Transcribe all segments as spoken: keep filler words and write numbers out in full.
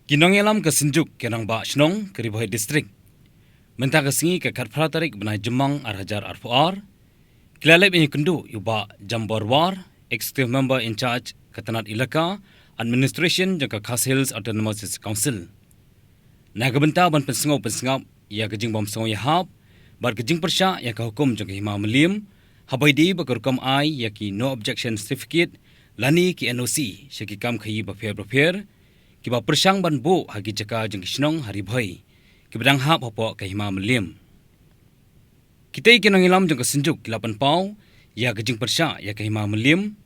Ki nongïalam ka Synjuk ki Rangbah Shnong ka Ri Bhoi District, mynta ka sngi ka khatphra tarik bnai Jymmang ar hajar arphew ar, ki la leit ban ïakynduh ïa u Bah Jambor War, Executive Member in Charge ka tnat Elaka Administration jong ka Khasi Hills Autonomous District Council, na ka bynta ban pynsngew pynsngap ïa ka jingbymsngew ïahap bad ka jingpyrshah ïa ka hukum jong ka Hima Mylliem, haba ïadei bad ka rukom ai ïa ki No Objection Certificate lane ki N O C sha ki kam khaïi bapher bapher kiba pyrshang ban buh ha ki jaka jong ki shnong ha Ri Bhoi kiba dang hap hapoh ka Hima Mylliem. Kitei ki nongïalam jong ka Synjuk ki la pynpaw ïa ka jingpyrshah ïa ka Hima Mylliem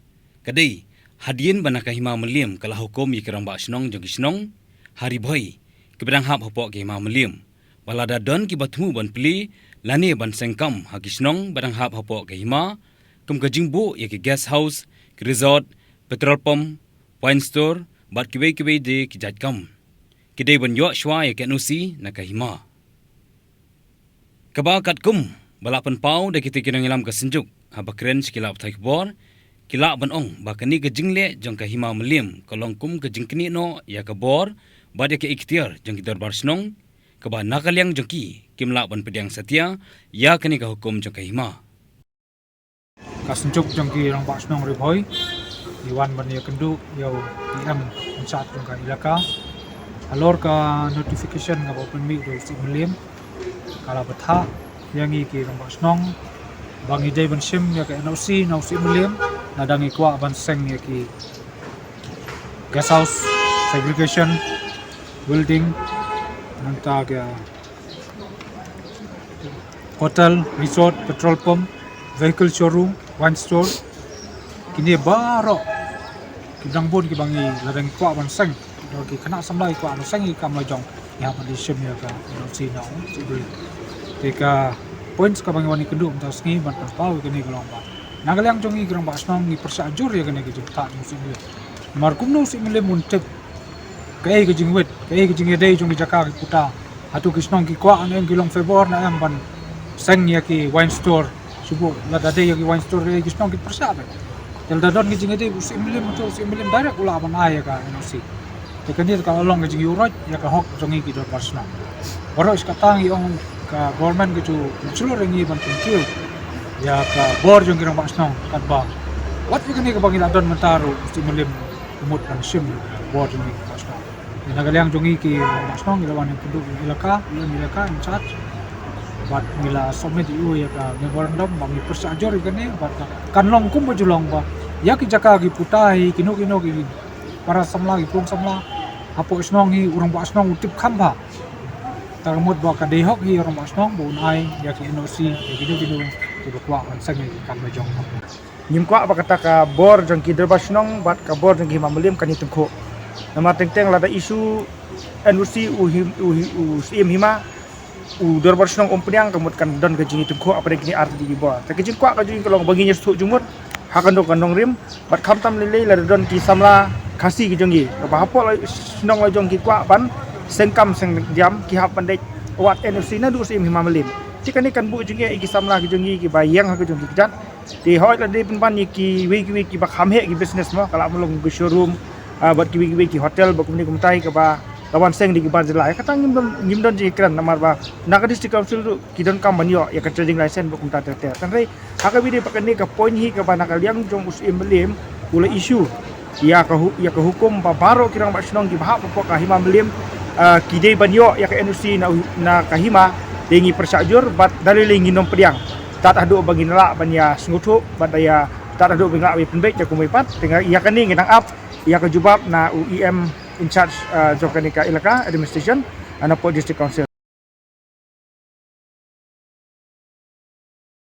ka dei hadien ba na ka Hima Mylliem ka la hukum ïa ki Rangbah Shnong jong ki shnong ha Ri Bhoi kiba dang hap hapoh ka Hima Mylliem ba lada don kiba thmu ban plie lane ban seng kam ha ki shnong ba dang hap hapoh ka Hima, kum ka jingbuh ïa ki guest house, ki resort, petrol pump, wine store bad kiwei kiwei de ki jait kam, ki dei ban ïoh shuwa ïa ka N O C na ka Hima. Kaba katkum ba la pynpaw da kitei ki nongïalam ka Synjuk, haba kren sha ki lad pathai khubor, ki lah ban ong ba kane ka jingleh jong ka Hima Mylliem ka long kum ka jingknieh noh ïa ka bor bad ïa ka iktiar jong ki Dorbar Shnong, kaba na ka liang jong ki kim lah ban pdiang satia ïa kane ka hukum jong ka Hima. Ka Synjuk jong ki Rangbah Shnong Ri Bhoi, ngi wan ban ïakynduh ïa u E M in charge jong ka Elaka halor ka notification kaba pynmih da u Syiem Mylliem, ka la bthah ïa ngi ki Rangbah Shnong ba ngi dei ban shim ïa ka N O C na u Syiem Mylliem lada ngi kwah ban seng ïa ki guest house, segregation building, nangta ka hotel, resort, petrol pump, vehicle showroom, wine store. Kine baroh ki dang bun kiba ngi, lada ngi kwah ban seng, lada ki khynnah samla ki kwah ban seng ïa ki kam la jong, ngi hap ban shim ïa ka N O C na u Syiem Mylliem. Te ka points kaba ngi wan ïakynduh mynta ka sngi ban pynpaw ïa kane ka long ba na ka liang jong ngi ki Rangbah Shnong ngi pyrshah jur ïa kane ka jingbthah jong u Syiem Mylliem. Namar kumno u Syiem Mylliem un tip kaei ka jingwit, kaei ka jingïadei jong ki jaka ki puta. Hato ki shnong ki kwah ne em, ki long favour ne em ban seng ïa ki wine store? Shu buh lada dei ïa ki wine store, ki shnong ki pyrshah beit. Te lada don ka jingïadei bad u Syiem Mylliem, hato u Syiem Mylliem direct u lah ban ai ïa ka N O C? Te kane ka la long ka jingïuhroit ïa ka hok jong ngi ki Dorbar Shnong. Baroh shi katta ngi ong ka government ka ju shlur ïa ngi ban kyntiew ïa ka bor jong ki Rangbah Shnong, katba wat ïa kane kaba ngi la don mynta ruh u Syiem Mylliem u mut ban shim bor jong ngi ki Rangbah Shnong. Te na ka liang jong ngi ki Rangbah Shnong ngi la wan ïakynduh ïa u Elaka, ïa u Elaka in charge, bad ngi la submit ïa u ïa ka memorandum ba ngi pyrshah jur ïa kane, bad kan long kumba ju long ba ïa ki jaka ki puta hi, kino kino ki para samla, ki pung samla hapoh shnong hi u Rangbah Shnong u tip kham bha. Te ka mut ba ka dei hok hi u Rangbah Shnong ba un ai ïa ki N O C ïa kino kino kiba kwah ban seng ïa ki kam la jong. Ngim kwah ba kata ka bor jong ki Dorbar Shnong bad ka bor jong ki Hima Mylliem kan ïatyngkhuh. Namar teng teng lada issue N O C u him, u hi, u Syiem Hima, u Dorbar Shnong um pdiang, ka mut kan don ka jingïatyngkhuh hapdeng kine artylli ki bor. Te ka jingkwah ka jong ngi ka long ba ngin ïasngewthuh jingmut ha kano ka nongrim, bad khamtam lei lei lada don ki samla Khasi ki jong ngi kaba hapoh la shnong la jong ki kwah ban seng kam seng diam, ki hap ban leit wad N O C naduh u Syiem Hima Mylliem. Te kane kan buh jingeh ïa ki samla ki jong ngi kiba ïeng ha ka jong ki kjat. Te hooid lada dei pynban ïa kiwei kiwei kiba kham heh ki business mo, ka lah ban long ki showroom, ah, bad kiwei kiwei ki hotel bad kumne kumtai kaba la wan seng da ki bar jylla, ïa kata ngim don, ngim don jingkren, namar ba na ka District Council ruh ki donkam ban ïoh ïa ka trading license bad kumta ter ter. Hynrei ha kaba ïadei bad kane ka point hi kaba na ka liang jong u Syiem Mylliem u la issue ïa ka hu-, ïa ka hukum ba baroh ki Rangbah Shnong kiba hap hapoh ka Hima Mylliem, ah, ki dei ban ïoh ïa ka N O C na u-, na ka Hima. Te ngi pyrshah jur bad da lei lei ngin ym pdiang tad haduh ba ngin lah ban ïasngewthuh bad da ïa, tad haduh ba ngin lah ban pynbeit ïa kumne pat. Te nga, ïa kane ngi dang ap ïa ka jubab na u E M in charge, ah, jong kane ka Elaka Administration, ah, napoh District Council.